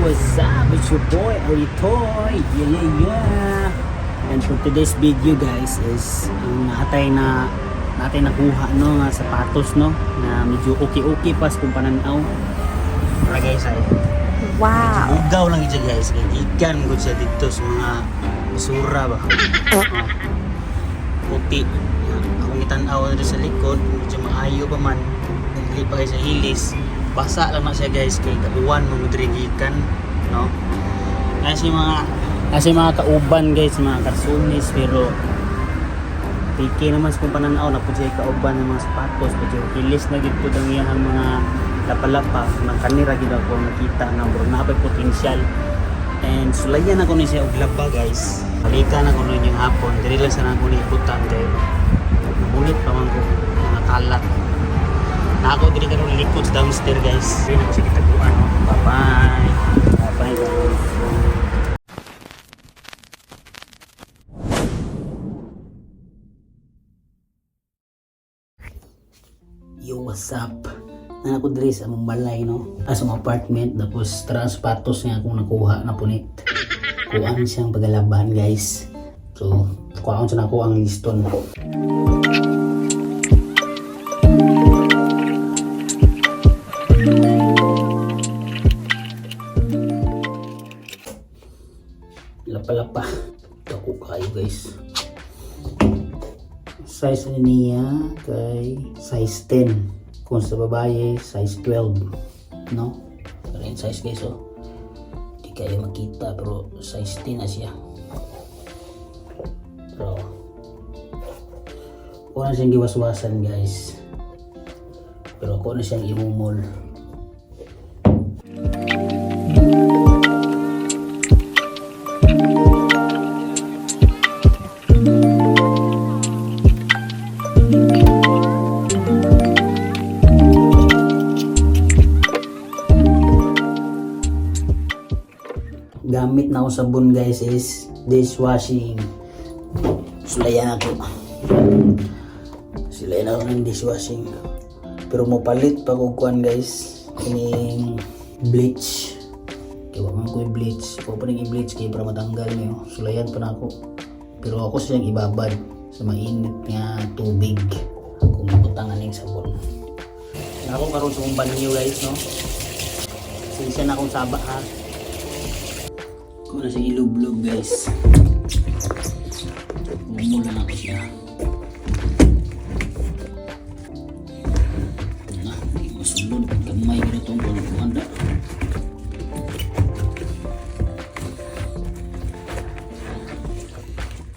What's up? It's your boy, Aritoy. Yeah. And for today's video, guys, is ang natay na natin nakuha, no, nga sapatos, no, na medyo okay-okay pas kung pananaw. Para, guys, ay bugaw lang siya, guys, kay gikan gud siya dito sa mga basura ba. Oh. Puti. Akong gitan-aw dito sa likod, medyo maayo pa man. Dili pa kay sa hilis. Basa lang na siya, guys, kay kauwan mo diri gikan, no. Kasi mga kauban, guys, mga karsunis, pero piki naman sa kung pananaw na po siya kauban ng mga sapatos, medyo hilis na gid po ang iyang mga lapalapa ng kanira gid ako nakita na bro na potensyal and sulayan ako ni siya og laba, guys. Balikan ako nun yung hapon, diri lang sa ako ni ibutang kay nabunit pa man ko mga kalat na ako diri karon likod sa downstairs, guys. Diri na ko siya gitaguan, no. Bye bye, bye bye, guys. Yo, what's up? Na ako diri sa among balay, no? Ah, sa among apartment. Tapos, tara ang sapatos nga akong nakuha na punit. Kuhaan siyang pagalaban, guys. So, kuhaan sa nako ang liston. Lapa-lapa. Dako kayo, guys. Size niya kay size 10. Kung sa babae, size 12. No? Pero yung size, guys, oh. Hindi kayo makita, pero size 10 na siya. Pero, kuha na siyang giwaswasan, guys. Pero ako na siyang ihumol. Gamit na ako sabon, guys, is dishwashing. Sulayan ako. Sulayan ako ng dishwashing. Pero mopalit pa ko kuan, guys. Kining bleach. Kaya man ko i-bleach. Ko pa rin i-bleach kay para matanggal niyo. Sulayan pa na ako. Pero ako siyang ibabad sa mainit nga tubig kung mabutangan ning sabon. Ako karon sa kong banyo, guys, no. Sinsya na akong saba, ha. Ko na siya ilublob, guys. Umulan ako siya. Ito na, hindi masulod. Gamay ka na itong pagkuhanda.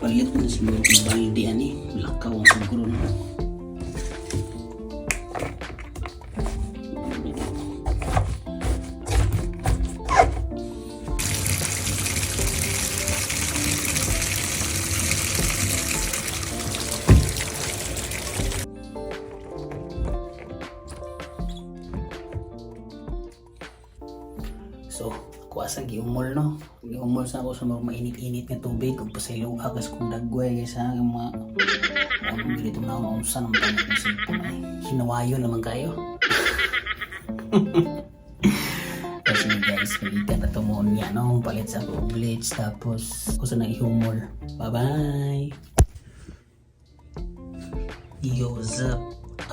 Palit na siguro kung balde ani. Lakaw ang siguro, no. So, ako asa giumol, no. Giumol sa ako sa mga mainit-init nga tubig ug pasaylo agas kong dagway, guys, ha, ang mga ano ganito na maunsa naman tayo ng cellphone ay. Hinawayon naman kayo. Kasi, guys, balikan na tumuon niya, no. Palit sa ako og bleach tapos ako sa nang ihumol. Bye-bye. Yo, what's up?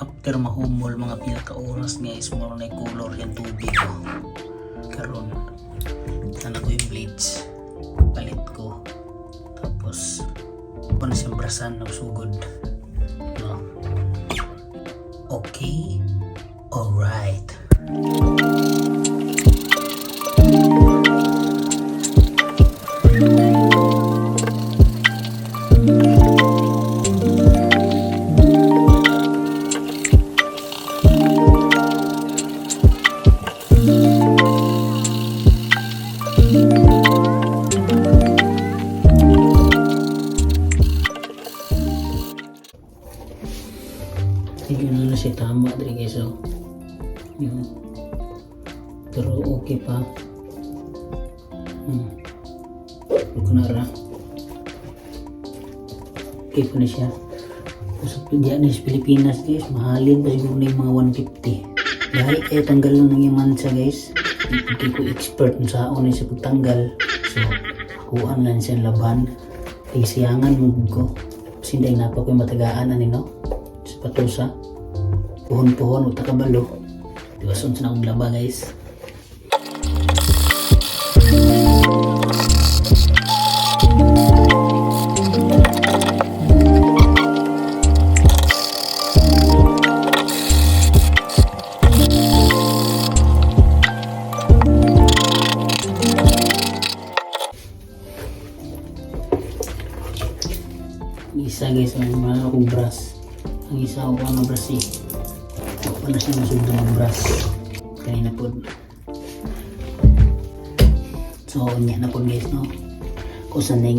After mahumol mga pila ka oras, guys, mo na yung color yung tubig ko. Karon sana ko yung bleach palit ko, tapos ako na siyang brasan ng sugod, no. Okay, alright. Yun na siya, tama diri, guys, oh. Yun. Pero okay pa. Kunara. Okay pa na siya. Kung sa diyan sa Pilipinas, guys, mahalin pa siguro na yung mga 150. Dahil kayo tanggal lang ng yung mansa, guys. Hindi ko expert sa ni sa pagtanggal. So, akuan lang siya laban. Kay siyangan mo ko. Sinday na pa ko yung matagaan ani, no? Sapatosa. Puhon-puhon, uta kabalo. Di ba sun sa akong laba, guys? Ang isa, guys, ang mga akong brush. Ang isa ako ang brush eh. Ako na siya masugdo ng brush. Kanina po. So, nya na po, guys, no? Kung saan na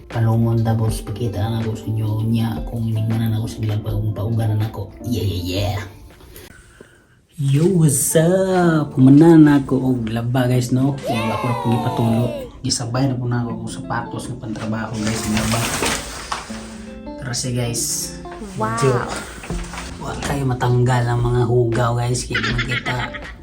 palungon tapos pakita na ako sa inyo nya kung inigmanan ako sa laba kung pauganan ako. Yeah. Yo, what's up? Humanan na ako og laba, guys, no? Kung ako na pong ipatulo. Gisabay na po na ako og sapatos nga pantrabaho, guys, ng laba. Tara siya, guys. Medyo, wa kayo matanggal ang mga hugaw, guys. Kaya di man kita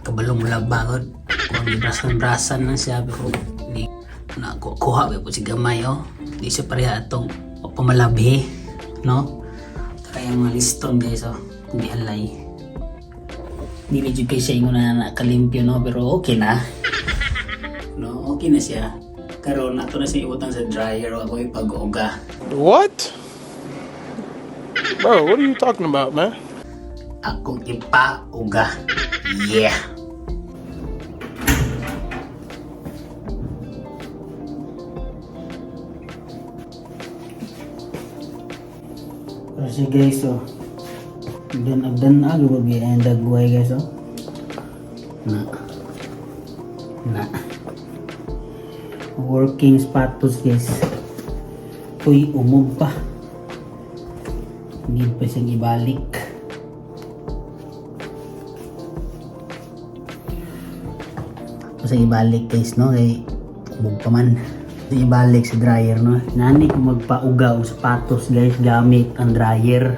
kabalo mo laba gud. Kung gibrasan-brasan na siya pero ni na kuha ba po si gamay oh. Di siya pareha atong pamalabi, no? Tara yung mga liston, guys, oh. Kung di alay. Dili jud kay siya ingon na nakalimpyo, no, pero okay na. No, okay na siya. Karon ato na siya ibutang sa dryer o ako ipag-uga. What? Bro, what are you talking about, man? Akong ipauga. Yeah. Pero siya, guys, oh. Dan agdan ag babi ang dagway, guys, oh. Na. Na. Working sapatos, guys. Uy, umog pa. Need pa siyang ibalik. Kasi ibalik, guys, no, kay umog pa man. Ibalik sa dryer, no. Nani kung magpauga og sapatos, guys, gamit ang dryer.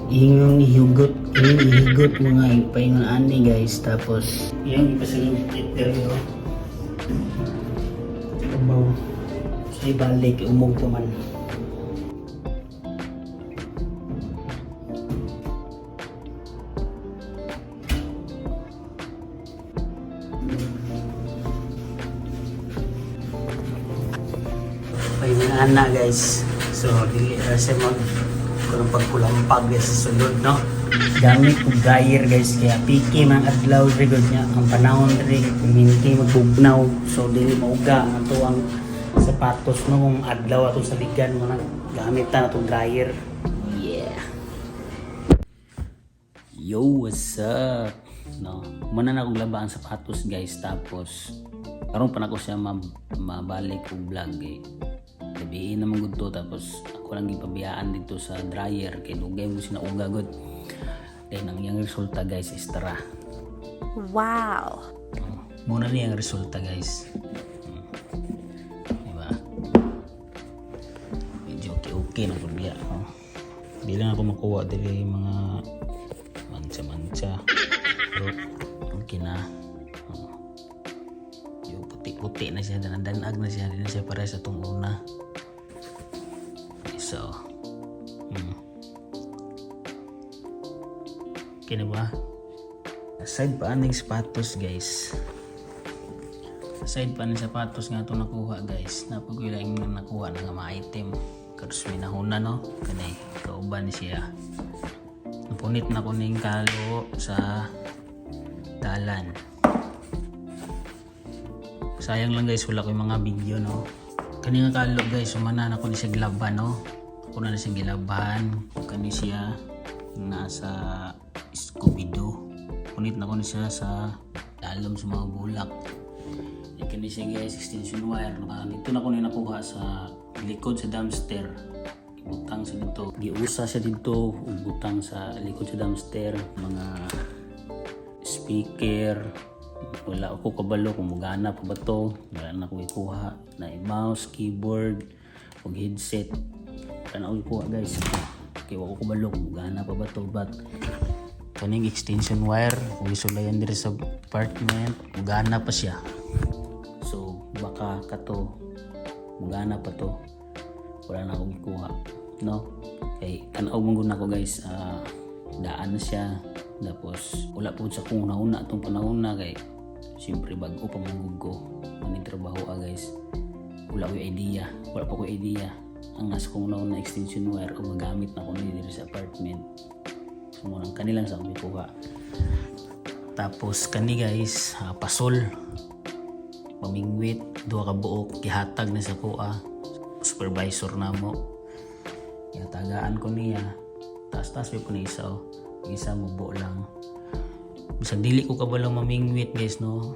Ingong ihugot, ingong ihigot mga ipaingon ani, guys, tapos yung ipasigong diri oh. Abaw. Sa ibalik umog pa man. Pahingaan na, guys. So dili ra siya mag kuno pagkulampag, guys, sa sulod, no. Gamit og dryer, guys, kaya piki man adlaw rigod niya ang panahon diri kuminti magbugnaw, so dili mauga ang ato ang sapatos, no, kung adlaw ato sa ligan mo na gamit ta na itong dryer. Yeah. Yo, what's up? No, muna na akong laba ang sapatos, guys, tapos karon pa na ko siya mabalik og vlog eh. Gabiin naman gud to, tapos ako lang gipabiyaan dito sa dryer kay dugay mo sinauga gud. Then ang iyang resulta, guys, is tara. Wow. Oh, muna niya ang resulta, guys. Diba? Medyo okay-okay na pud biya. Oh. Di lang ako makuha diri mga mancha-mancha. Pero okay na. Oh. Yung puti-puti na siya, danag na siya, di na siya pare sa itong una. So, Okay na ba? Aside pa aning sapatos, guys. Aside pa aning sapatos nga ito nakuha, guys. Napagwila yung nakuha na nga mga item. Karos may nahuna, no? Kani, kauban siya. Napunit na ko ning kalo sa dalan. Sayang lang, guys, wala ko yung mga video, no? Kani nga kalo, guys, sumana na ko ni siya gilaban, no? Ako na siya gilaban. Kani siya nasa Scooby-Doo. Punit na ko ni siya sa lalom sa mga bulak. E kani siya, guys, extension wire. Naka, dito na ko ni nakuha sa likod sa dumpster. Ibutang sa dito. Giusa siya dito, ug butang sa likod sa dumpster. Mga speaker. Wala ako kabalo kung mugana pa ba to. Wala na ko ikuha. Na mouse, keyboard, ug headset. Wala na ako ikuha, guys. Kay wa ko kabalo kung mugana pa ba to. But Kaning extension wire kung isulayan diri sa apartment, mugana pa siya. So baka kato mugana pa to. Wala na akong ikuha, no? Kay tan-aw man gud nako, guys, daan na siya. Tapos wala po sa kung una atong panahon na kay siyempre bag-o pa man gud ko maning trabaho, guys. Wala ko idea, wala pa ko idea. Ang nasa kong una extension wire o magamit na ko ni diri sa apartment. So mao nang kani lang sa akong gikuha. Tapos kani, guys, pasol. Pamingwit, duha ka buok, gihatag na sa kuha. Supervisor namo. Gihatagaan ko niya. Taas-taas may po na isa, oh. Yung isa mo buo lang. Bisag dili ko kabalo mamingwit, guys, no.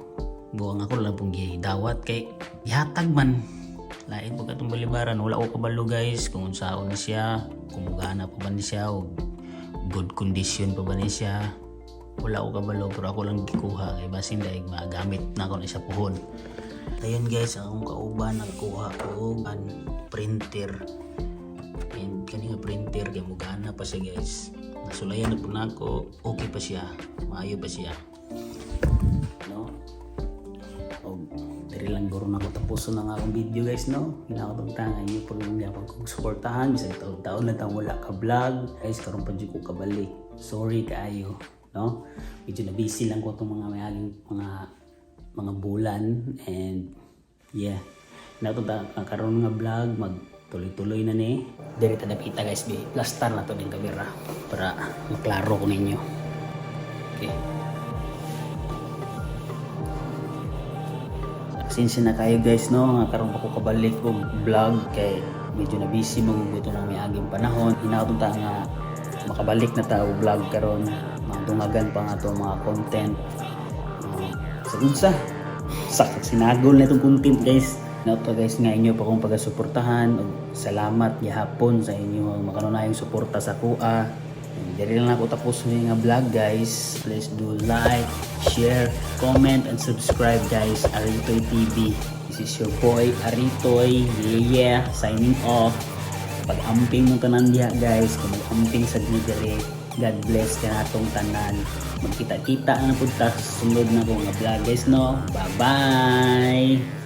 Buang ako lang pong gidawat kay gihatag man. Lain po katong balibaran, wala ko kabalo, guys, kung unsaon ni siya, kung mugana pa ba ni siya o good condition pa ba ni siya. Wala ko kabalo pero ako lang gikuha kay basin dahil magamit na ako na siya puhon. Ayun, guys, ang akong kauban nagkuha og an printer. And kani nga printer kay mugana pa siya, guys. Nasulayan na po nako, okay pa siya, maayo pa siya. No? Og diri lang guro na ko tapuson ang akong video, guys, no. Hinakot ta nga inyo pag gyapon kong suportahan bisag taon-taon na tang wala ka vlog, guys. Karon pa jud ko kabalik. Sorry kaayo, no? Medyo na busy lang ko tong mga mayaging mga bulan and yeah. Nato ta ang karon nga vlog mag tuloy-tuloy na ni. Diri ta dapita, guys, bi. Plastar na to ning kamera para maklaro ko ninyo. Okay. Pasensya na kayo, guys, no, nga karon pa ko kabalik og vlog kay medyo na busy maguguto ng miaging panahon. Hinaot ta nga makabalik na ta og vlog karon, madungagan pa nga to mga content. Sa unsa sa sinagol na itong content, guys. Hinaot ta, guys, nga inyo pa kong pagasuportahan ug salamat gihapon sa inyong makanunayong suporta sa kuha. Diri lang ako tapos nga vlog, guys. Please do like, share, comment, and subscribe, guys. Aritoy TV. This is your boy Aritoy. Yeah. Signing off. Pag-amping mo tanan diha, guys. Kung mag-amping sa ni diri. God bless kanatong tanan. Magkita-kita na pud ta sa sunod na ko nga vlog, guys, no. Bye-bye!